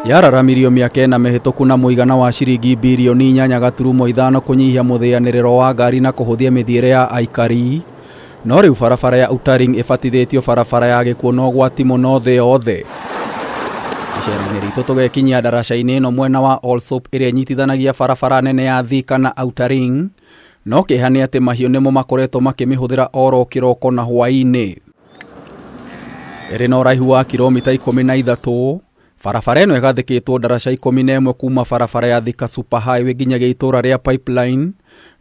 Yararamirio mĩaka ĩna mĩhĩtũku na mũigana wa ciringi birioni 8.5 kũnyihia mũthĩanĩrĩro wa ngari na kũhũthia mĩthiĩre ya aikari. No rĩu barabara ya Outer Ring ĩbatithĩtio barabara ya gĩkuũ na ũgwati mũno thĩ yothe. Icera-inĩ ritũ tũgekinyia ndaraca-inĩ ĩno mwena wa Allsoap ĩrĩa ĩnyitithanagia barabara nene ya Thika na Outer Ring. No kĩeha nĩ atĩ mahiũ nĩmo makoretwo makĩmĩhũthĩra oro kĩroko na hwaĩ-inĩ. Ĩrĩ na ũraihu wa kilomita 13, barabara ĩno ĩgathĩkĩtwo ndaraca 11 kuma barabara ya Thika Super Highway nginyagia itũra rĩa Pipeline.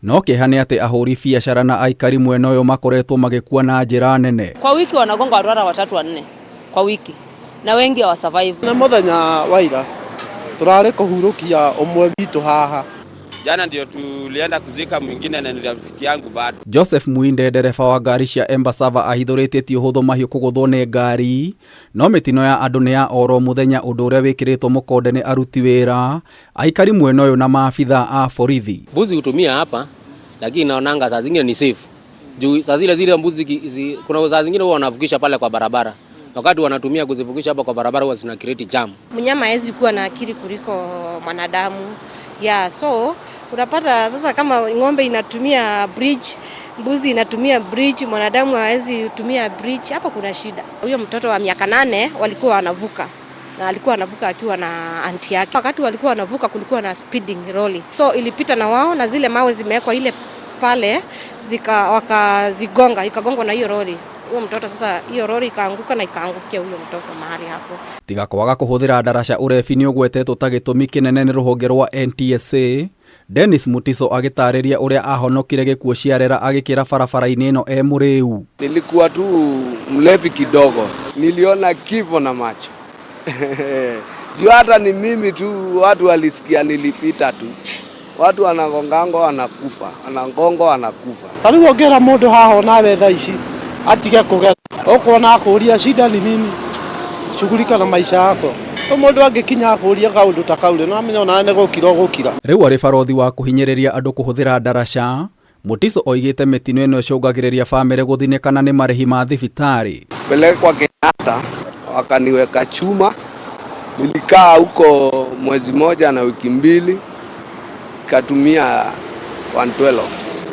No kĩeha nĩ atĩ ahũri biacara na aikari mwena ũyũ makoretwo magĩkua na njĩra nene. Kwa wiki wanagonga watu hata watatu wanne kwa wiki na wengi hawa survive. Nĩ mũthenya wa ira tũrarĩ kũhurũkia ũmwe witũ haha. Jana ndio tulienda kuzika mwingine na ni rafiki yangu bado. Joseph Muinde ndereba wa ngari cia Embassava ahithũrĩtie ti ũhũthũ mahiũ kũgũthwo nĩ ngari no mĩtino ya andũ nĩ ya oro mũthenya ũndũ ũrĩa wĩkĩrĩtwo mũkonde nĩ aruti wĩra aikari mwena ũyũ na maabitha a borithi. Mbuzi hutumia hapa, lakini naonanga saa zingine ni safe. Juu saa zile zile mbuzi kuna saa zingine huwa wanavukisha pale kwa barabara. Wakati wanatumia kuzivukisha hapa kwa barabara huwa zina create jam. Mnyama hawezi kuwa na akili kuliko mwanadamu. Yeah, so unapata sasa kama ng'ombe inatumia bridge, mbuzi inatumia bridge, mwanadamu hawezi tumia bridge, hapo kuna shida. Huyo mtoto wa miaka 8 walikuwa wanavuka na alikuwa anavuka akiwa na anti yake. Wakati walikuwa wanavuka kulikuwa na speeding lorry. So ilipita na wao na zile mawe zimewekwa ile pale wakazigonga, ikagongwa na hiyo lorry. Huyo mtoto sasa, hiyo lorry ikaanguka na ikaangukia huyo mtoto mahali hapo. Tiga kwaga kũhũthĩra ndaraca ũrebi nĩ ũgwetetwo ta gĩtũmi kĩnene nĩ rũhonge rwa NTSA. Dennis Mutiso agĩtarĩria ũrĩa ahonokire gĩkuũ ciarera agĩkĩra barabara-inĩ ĩno e mũrĩu. Nilikuwa tu mlevi kidogo, niliona kifo na macho. Juu hata ni mimi tu, watu walisikia nilipita tu. Watu wanagongango wanakufa, wanagongo wanakufa. Ta rĩu ũngĩra mũndũ haha onawe thaa ici atige kũgera, ũkuona akũria shida ni nini, shughulika na maisha yako. Rĩu mũndũ angĩkinya akũria kaũndũ ta kau rĩ, no amenye onawe nĩ gũkira ũgũkira. Rĩu arĩ barothi wa kũhinyĩrĩria andũ kũhũthĩra ndaraca, Mutiso oigĩte mĩtino ĩno ĩcũngagĩrĩria bamĩrĩ gũthinĩkana nĩ marĩhi ma thibitarĩ. Pelekwa Kenyatta wakaniweka chuma, nilikaa huko mwezi moja na wiki mbili, katumia 112.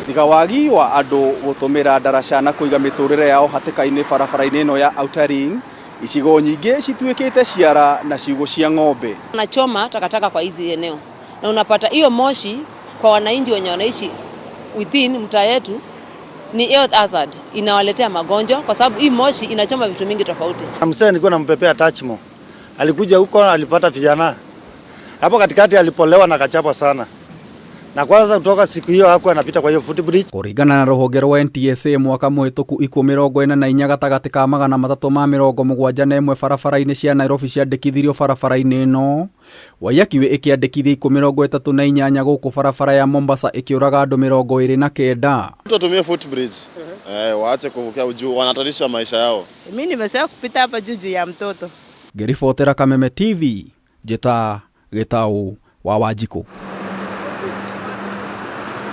Tiga wagi wa andũ gũtũmĩra ndaraca na kũiga mĩtũrĩre yao hatĩka-inĩ barabara-inĩ ĩno ya Outer Ring, icigo nyingĩ cituĩkĩte ciara na ciugũ cia ng'ombe. Wanachoma takataka kwa hizi eneo na unapata hiyo moshi kwa wananchi wenye wanaishi within mtaa yetu ni health hazard, inawaletea magonjwa kwa sababu hii moshi inachoma vitu mingi tofauti. Mzee nilikuwa nampepea Tachmo, alikuja huko alipata vijana hapo katikati, alipolewa na kachapwa sana. Na kwanza kutoka siku hiyo hakuwa anapita kwa hiyo footbridge. Kũringana na rũhonge rwa NTSA mwaka mũhĩtũku ikuũ 44 gatagatĩ ka 371 barabara-inĩ cia Nairobi ciandĩkithirio barabara-inĩ ĩno. Waiyaki ĩkĩandĩkithia ikuũ 38 gũkũ barabara ya Mombasa ĩkĩũraga andũ 29. Tutumie footbridge. Waache kuvukia juu, wanahatarisha maisha yao. Mimi nimezoea kupita hapa juu juu ya mtoto. Ngĩribotera Kameme TV, njĩta Gĩtaũ wa Wanjikũ.